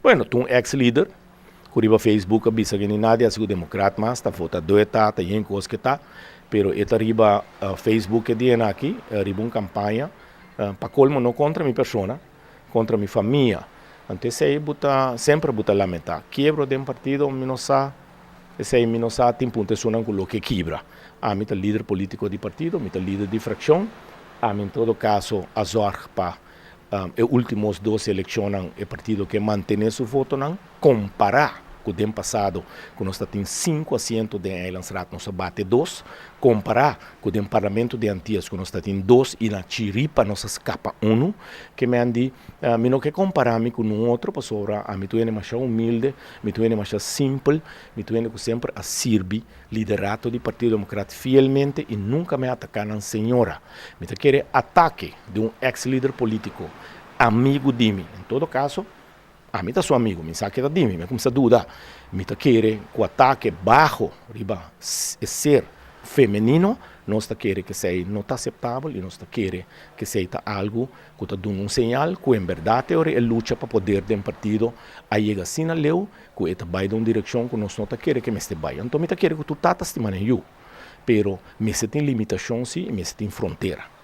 Bueno, ta un ex lider ku riba Facebook a bisa ku ni nadie a hasi ku demokrat mas, ta vota do e ta, ta yen kos ke ta, pero e ta riba Facebook e dianan aki riba un kampaña pa kolmo no kontra mi persona, kontra mi famia. Anto esei bo ta semper bo ta lamentá. Kiebro den partido mi no sa, esei mi no sa tin punto esunnan ku lo ke kibra. Ami ta lider polítiko di partido, mi ta lider di frakshon, ami en todo kaso a zòrg pa E ultimos dos eleccionnan e partido ke mantene su votonan, compara cu den pasado cu nos ta tin cinco asiento den Eilandsraad nos a bate dos, compara cu den Parlamento di Antillas cu nos ta tin dos y na Chiripa nos a scapa uno, ke men di mi no ke compara mi cu nun otro pasobra ami tur hende masha humilde, mi tur hende masha simpel, mi tur hende cu semper a sirbi liderato di Partido Democrat fielmente y nunca mi a ataca nan señora. Mi ta kere atake di un ex lider politico amigu di mi. En todo caso, ami ta su amigu, mi sa ke ta di mi, mi a cuminsa duda. Mi ta kere cu atake baho riba e ser femenino, nos ta kere cu esey no ta aceptabel y nos ta kere cu esey ta algo cu ta duna un señal cu en berdad e ora e lucha pa poder den partido a yega asina leu cu e ta bay den un direccion cu nos no ta kere cu e mester bay. Anto mi ta kere cu tur tata stima nan yu. Pero mester tin limitashon si i mester tin frontera.